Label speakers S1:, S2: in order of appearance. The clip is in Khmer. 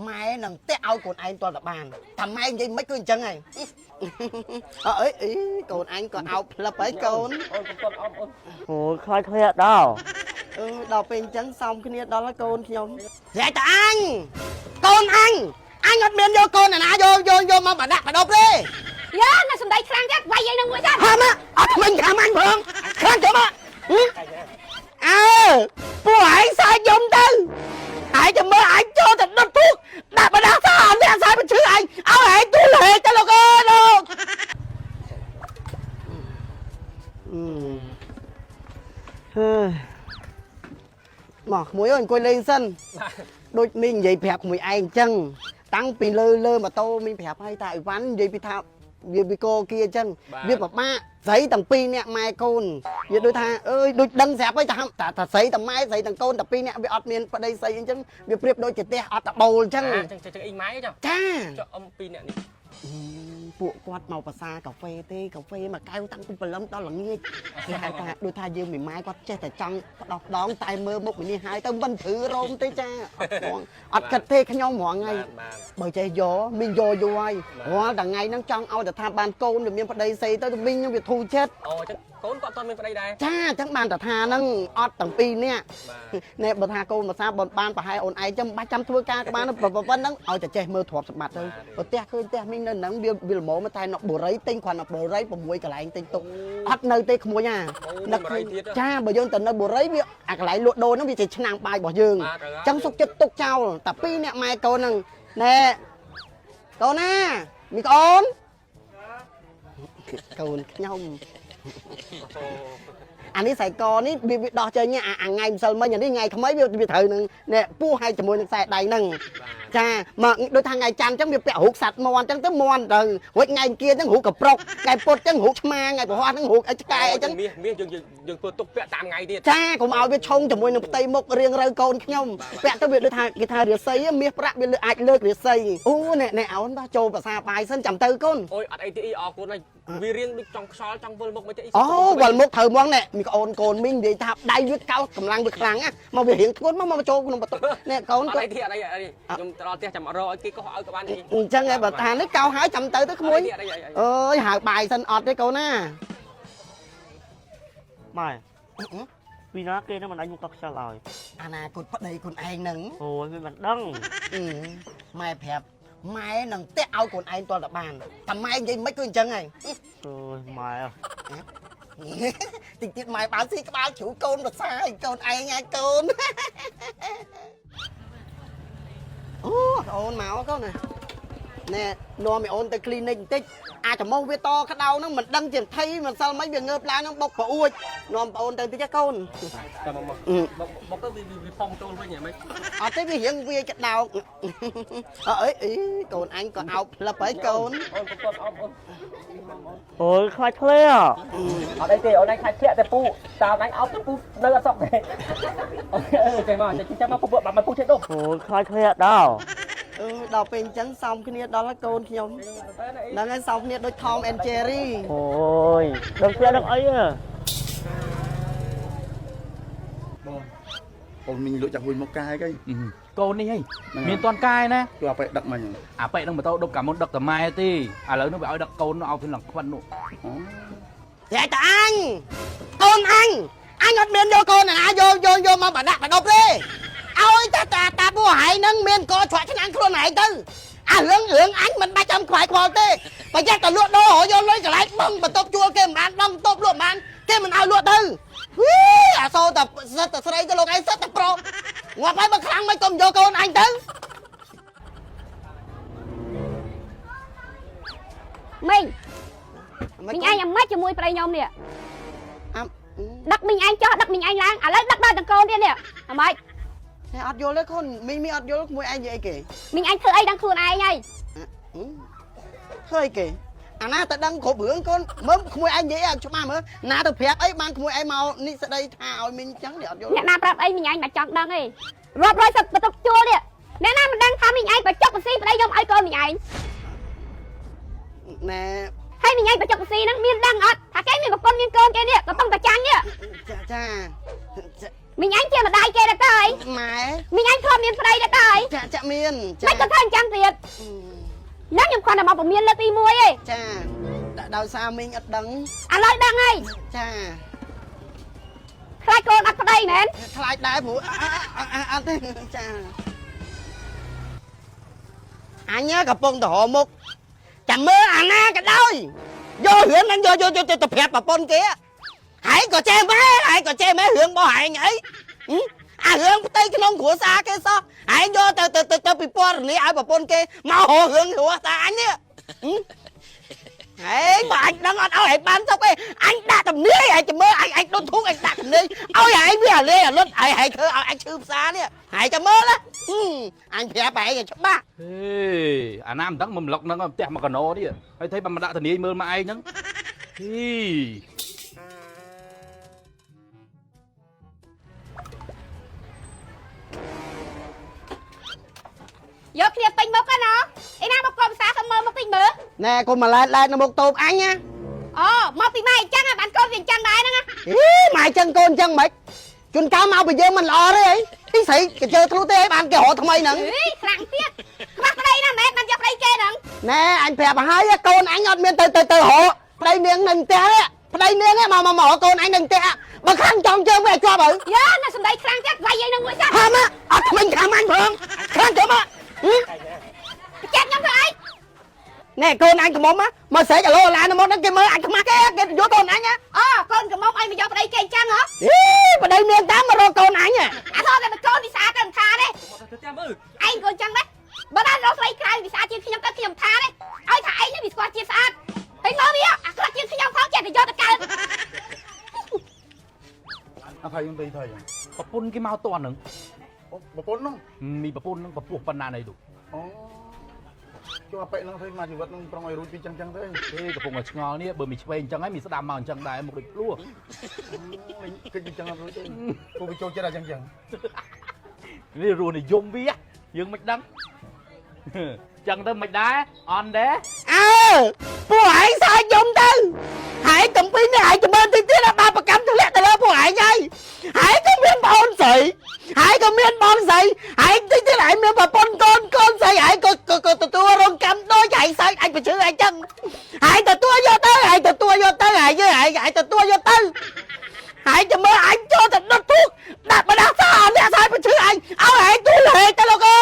S1: ម៉ែនឹងតាក់ឲ្យកូនឯងទាល់តែបានតែម៉ែនិយាយមិនគឺអញ្ចឹងហើយអើអីអីកូនអញក៏អោបផ្លឹបហើយកូន
S2: អូនកុំទាន់អោបអូន
S3: អូយខ្លាចធ្លាក់ដល់
S1: អឺដល់ពេលអញ្ចឹងសោមគ្នាដល់ហើយកូនខ្ញុំស្រែកតែអញកូនអញអញអត់មានយកកូនណាយកយកយកមកបដាក់បដប់ទេ
S4: យ៉ានៅសំដីខ្លាំងទៀតវាយយាយនឹងមួយសិន
S1: ហាមអត់ថ្មិញខាំអញផងខ្លាំងចាំអើពួកឯងសើចយំទៅឯងចាំមើលឯងចូលទៅដុតពុកដាក់បដាសាអត់អ្នកសាយបញ្ឈឺឯងឲ្យឯងទូលហេទៅលោកអើយលោកអឺមកក្មួយអើយអង្គុយលេងសិនដូចមីងនិយាយប្រាប់ក្មួយឯងអញ្ចឹងតាំងពីលើលើម៉ូតូមីងប្រាប់ឲ្យថាអីវ៉ាន់និយាយពីថាវាវាកគីអញ្ចឹងវាពិបាកស្រីទាំងពីរអ្នកម៉ែកូនវាដូចថាអើយដូចដឹងស្រាប់ហើយថាថាស្រីទាំងម៉ែស្រីទាំងកូនតែពីរអ្នកវាអត់មានប្តីស្រីអញ្ចឹងវាប្រៀបដូចជាផ្ទះអត់តបូលអញ្ចឹង
S2: ចឹងចឹងអីម៉ែចុះ
S1: ចា
S2: ចុះអ៊ំពីរអ្នកនេះ
S1: ពួកគាត់មកភាសាកាហ្វេទេកាហ្វេមួយកែវតាំងពីព្រលឹមដល់ល្ងាចគេហៅថាដូចថាយើងមីម៉ែគាត់ចេះតែចង់ផ្ដោះផ្ដងតែមើលមុខមីនេះហើយទៅមិនព្រឺរោមទេចាអត់ហ្មងអត់គិតទេខ្ញុំហ្មងថ្ងៃ
S2: បាទ
S1: បើចេះយកមីងយកយូរហើយរាល់តែថ្ងៃហ្នឹងចង់ឲ្យតែថាបានកូនវាមានប្តីស្អីទៅមីងហ្នឹងវាធូរចិត្ត
S2: អូចឹងកូនគាត់អត់មានប្តីដែរ
S1: ចាអញ្ចឹងបានតែថាហ្នឹងអត់ទាំងពីរនាក់
S2: បាទ
S1: ណែបើថាកូនភាសាបនបានប្រហែលអូនឯងចឹងមិនបាច់ចាំធ្វើការក៏បានប៉ុណ្ណឹងឲ្យតែចេះមើលទ្រព្យសម្បត្តិទៅបើផ្ទះឃើញផ្ទះមីងនៅហ្នឹងវាវាល្មមតែនៅបុរីទិញគ្រាន់តែបុរី6កន្លែងទិញទុកអត់នៅទេក្មួយណា
S2: នឹកឃើញទៀត
S1: ចាបើយើងទៅនៅបុរីវាអាកន្លែងលក់ដូរហ្នឹងវាជាឆ្នាំងបាយរបស់យើងចឹងសុកចិត្តទុកចោលតែពីរអ្នកម៉ែកូនហ្នឹងណែកូនណាមីកូនកូនខ្ញុំអានេះខ្សែកនេះវាវាដោះចេញអាអាថ្ងៃម្សិលមិញអានេះថ្ងៃថ្មីវាវាត្រូវនឹងនេះពោះឲ្យជាមួយនឹងខ្សែដៃហ្នឹងចាមកដូចថាថ្ងៃច័ន្ទអញ្ចឹងវាពាក់រូបសត្វមន់អញ្ចឹងទៅមន់ទៅរួចថ្ងៃអង្គារអញ្ចឹងរូបកប្រុកថ្ងៃពុធអញ្ចឹងរូបឆ្មាថ្ងៃពហុហ្នឹងរូបអីឆ្កែអីចឹង
S2: មាសមាសយើងយើងធ្វើទុកពាក់តាមថ្ងៃទៀត
S1: ចាកុំឲ្យវាឆុងជាមួយនឹងផ្ទៃមុខរៀងរូវកូនខ្ញុំពាក់ទៅវាដូចថាគេថារាសីមាសប្រាក់វាលើអាចលើករាសីអូណែណែអូនបាទចូលភាសាបាយសិនចាំទៅកូន
S2: អូយអត់អីទេអីអរគុណហើយវារៀងដូចចង់ខ្យល់ចង់វិលមុខមិនទេអី
S1: អូវល់មុខត្រូវហ្មងណែមីកូនកូនមីងនិយាយថាដៃវាកោសកម្លាំងវាខ្លាំងណាមកវារៀងធ្ងន់មកមកចូលក្នុងបន្ទប់ណែកូន
S2: អត់អីទេអត់អីអីខ្ញុំទៅដល់ផ្ទះចាំរកឲ្យគេកោសឲ្យក៏បានទេ
S1: អញ្ចឹងឯងបើថានេះកោសហើយចាំទៅទៅក្មួយ
S2: អត់អីអី
S1: អើយហៅបាយសិនអត់ទេកូនណា
S3: ម៉ែពីណាគេនឹងមិនអញមកកោះខ្យល់ឲ្យ
S1: អនាគតប្តីខ្លួនឯងហ្នឹង
S3: អូយវាមិនដឹង
S1: អឺម៉ែប្រាប់ម៉ែនឹងតាក់ឲ្យកូនឯងទាល់តែបានតែម៉ែនិយាយមិនគឺអញ្ចឹងហើយ
S3: អូយម៉ែ
S1: តិចទៀតម៉ែបើស៊ីក្បាលជ្រូកូនប្រសាឲ្យកូនឯងហើយកូនអូអូនមកកូនណាណែនាំឲ្យអូនទៅ clinic បន្តិចអាចមោះវាតក្តៅហ្នឹងមិនដឹងជាថៃមិនសិលមិនវាងើបឡើងហ្នឹងបុកប្អួចនាំប្អូនទៅតិចកូន
S2: តែមកមកបុកទៅវាផុងចូលវិញហ្មង
S1: អត់ទេវារៀងវាក្តៅអើអីអីកូនអញក៏អោបផ្លឹបហើយកូន
S2: អូនកុំទាន់អោបអូន
S3: អូយខ្លាចធ្លាក់
S2: អត់អីទេអូនឯងខ្លាចធ្លាក់តែពូតាមឯងអោបទៅពូនៅអត់សុខទេអឺចេះមកចេះមកពូបាត់មកពូចេះដុស
S3: អូយខ្លាចធ្លាក់ដល់
S1: អឺដល់ពេលអញ្ចឹងសោមគ្នាដល់ហើយកូនខ្ញុំហ្នឹងហើយសោមគ្នាដូច Tom and Jerry
S3: អូយដឹងធ្លាក់ដឹងអីហ៎
S5: បងអូនមីងលក់ចាស់ហួយមកកាយកី
S6: កូននេះហីមានតន់កាយណា
S5: គឺអាប៉ែដឹកមិញ
S6: អាប៉ែនឹងម៉ូតូដប់កាមុនដឹកតម៉ែទេឥឡូវនោះវាឲ្យដឹកកូននោះឲ្យវាឡើងខ្វិននោះ
S5: អូ
S1: តែតែអញកូនអញអញអត់មានយកកូនណាយកយកយកមកបដាក់បដប់ទេឲ្យតែតាតាពួកឯងហ្នឹងមានកច្រកឆ្នាំងខ្លួនឯងទៅអារឿងរឿងអញមិនបាច់ចាំខ្វាយខ្វល់ទេប្រយ័ត្នតែលក់ដូរយកលុយកន្លែងបងបន្ទប់ជួលគេមិនបានបងបន្ទប់លក់មិនបានគេមិនឲ្យលក់ទៅវីអាសូរតែសិតតែស្រីទៅលោកឯងសិតតែប្រុសងាប់ហើយបើខ្លាំងមិនកុំយកកូនអញទៅ
S4: មីងមីងឯងអាម៉េចជាមួយប្តីខ្ញុំនេះ
S1: អាំ
S4: ដឹកមីងឯងចុះដឹកមីងឯងឡើងឥឡូវដឹកដល់ទាំងកូនទៀតនេះអាម៉េច
S1: នេះអត់យល់ទេកូនមីងមីអត់យល់មួយឯងនិយាយអីគេ
S4: មីងឯងធ្វើអីដឹងខ្លួនឯងហើយ
S1: ធ្វើអីគេអាណាទៅដឹងគ្រប់រឿងកូនមើលក្មួយឯងនិយាយឲ្យច្បាស់មើលណាទៅប្រាប់អីបានក្មួយឯងមកនេះស្ដីថាឲ្យមីងចឹងនេះអត់យល់
S4: អ្នកណាប្រាប់អីមីងឯងមិនចង់ដឹងទេរាប់រយសិតបន្ទប់ជួលនេះអ្នកណាមិនដឹងថាមីងឯងបញ្ចុកបញ្ស៊ីប្តីខ្ញុំឲ្យកូនមីងឯង
S1: ណែ
S4: ហើយមីងឯងបញ្ចុកបញ្ស៊ីហ្នឹងមានដឹងអត់ថាគេមានប្រពន្ធមានកូនគេនេះកំពុងតែចាញ់នេះ
S1: ចាចា
S4: មីងអញជាម្ដាយគេដែរតើអី
S1: ម៉ែ
S4: មីងអញធ្លាប់មានប្តីដែរតើអី
S1: ចាចាមានចា
S4: មិនក៏ធ្វើអញ្ចឹងទៀតហ្នឹងខ្ញុំគ្រាន់តែមកពមៀនលើកទី1ឯង
S1: ចាដោយសារមីងអត់ដឹង
S4: ឥឡូវដឹងហើយ
S1: ចា
S4: ខ្លាចកូនអត់ប្តីមែន
S1: ខ្លាចដែរព្រោះអត់ទេចាអញកំពុងទៅរកមុខចាំមើលអាណាក៏ដោយយករឿងហ្នឹងយកយកទៅប្រាប់ប្រពន្ធគេហើយក៏ចេះម៉ែហើយក៏ចេះម៉ែរឿងរបស់ឯងអីអារឿងផ្ទៃក្នុងគ្រួសារគេសោះឯងយកទៅទៅទៅពិពណ៌នាឲ្យប្រពន្ធគេមករករឿងគ្រួសារអញនេះហេបើអញដឹងអត់ឲ្យឯងបានសុខទេអញដាក់ទំនាយឯងចាំមើលអញដុតធូកអញដាក់ទំនាយឲ្យឯងវាអាលេអាលុតឲ្យឯងធ្វើឲ្យអញឈឺផ្សារនេះឯងចាំមើលណាអញប្រាប់ឯងឲ្យច្បាស់
S6: ហេអាណាមិនដឹងមកម្លុកហ្នឹងផ្ទះមកកណោនេះហើយthấy បានមកដាក់ធានាមើលមកឯងហ្នឹងហ៊ី
S4: យកគ្នាពេញមុខហ្នឹងណាអីណាមកកុំភាសាសុំមើលមុខតិចមើល
S1: ណែកុំមកឡែតឡែតនៅមុខតូបអញណា
S4: អូមកពីម៉ែអញ្ចឹងបានកូនវាអញ្ចឹងដែរហ្នឹង
S1: អីម៉ែអញ្ចឹងកូនអញ្ចឹងហ្មងជួនកាលមកពីយើងមិនល្អទេអីទីស្រីកជើធ្លុះទេបានគេរកថ្មីហ្នឹង
S4: អីខ្លាំងទៀតខ្វះប្តីណាមែនបានយកប្តីគេហ្នឹង
S1: ណែអញប្រាប់ឲ្យហើយកូនអញអត់មានទៅទៅទៅរកប្តីនាងនៅផ្ទះទេប្តីនាងមកមករកកូនអញនៅផ្ទះបើខាងចង់ជើងវាជាប់ហើយ
S4: យើណាសំដីខ្លាំងទៀតវាយឯងនឹងមួយសិន
S1: ហាមអត់ថ្មិញខាំអញផងខាងជុំ
S4: បច្ចេកខ្ញុំធ្វើអី
S1: ណែកូនអញកំមុំមកស្រែកអាឡូឡានមកហ្នឹងគេមើលអញខ្មាស់គេគេយកកូនអញ
S4: អូកូនកំមុំឲ្យមកយកប្តីគេអញ្ចឹងហ៎
S1: អីប្តីនាងតាមមករកកូនអញ
S4: អាថតតែកូនវិសាទៅមិនថាទេ
S2: ទៅចាំមើល
S4: ឯងក៏អញ្ចឹងដែរបើដល់រកស្រីក្រៅវិសាជាងខ្ញុំទៅខ្ញុំថាទេឲ្យថាឯងនេះវាស្គាល់ជាស្អាតហើយមើលវាអាក្រក់ជាងខ្ញុំផងចេះតែយកទៅកើត
S5: អត់ថៃខ្ញុំទៅថៃ
S6: ប្រពន្ធគេមកតន់ហ្នឹង
S5: អូប្រពន្ធហ្នឹង
S6: មីប្រពន្ធហ្នឹងប្រពោះប៉ុណ្ណានេះទូ
S5: អូជួអាប៉ែហ្នឹងធ្វើមកជីវិតហ្នឹងប្រងឲ្យរួចពីចឹងចឹងទៅ
S6: ទេកំពុងតែឆ្ងល់នេះបើមីឆ្វេងអញ្ចឹងហើយមីស្ដាំមកអញ្ចឹងដែរមុខដូចភ្លោះ
S5: គិតចឹងអត់រួចទេពូវាចូលចិត្តអាចឹងចឹង
S6: នេះរសនិយមវាយើងមិនដឹងចឹងទៅមិនដែរអន់ដែរ
S1: អើពួកឯងសើចយំទៅហើយកំពីនេះឯងចាំមើលតិចទៀតបាបកម្មធ្លាក់ទៅលើពួកឯងហើយហើយក៏មានបងស្រីហើយក៏មានបងស្រីហើយតិចទៀតឯងមានប្រពន្ធកូនកូនស្រីហើយក៏ក៏ទទួលរងកម្មដូចឯងសើចអញបញ្ជឿឯងចឹងហើយទទួលយកទៅហើយទទួលយកទៅហើយយើហើយទទួលយកទៅហើយចាំមើលអញចូលទៅដុតធូបដាក់បដាសាអ្នកសើចបញ្ជឿឯងឲ្យឯងទូលហេទៅលោកអ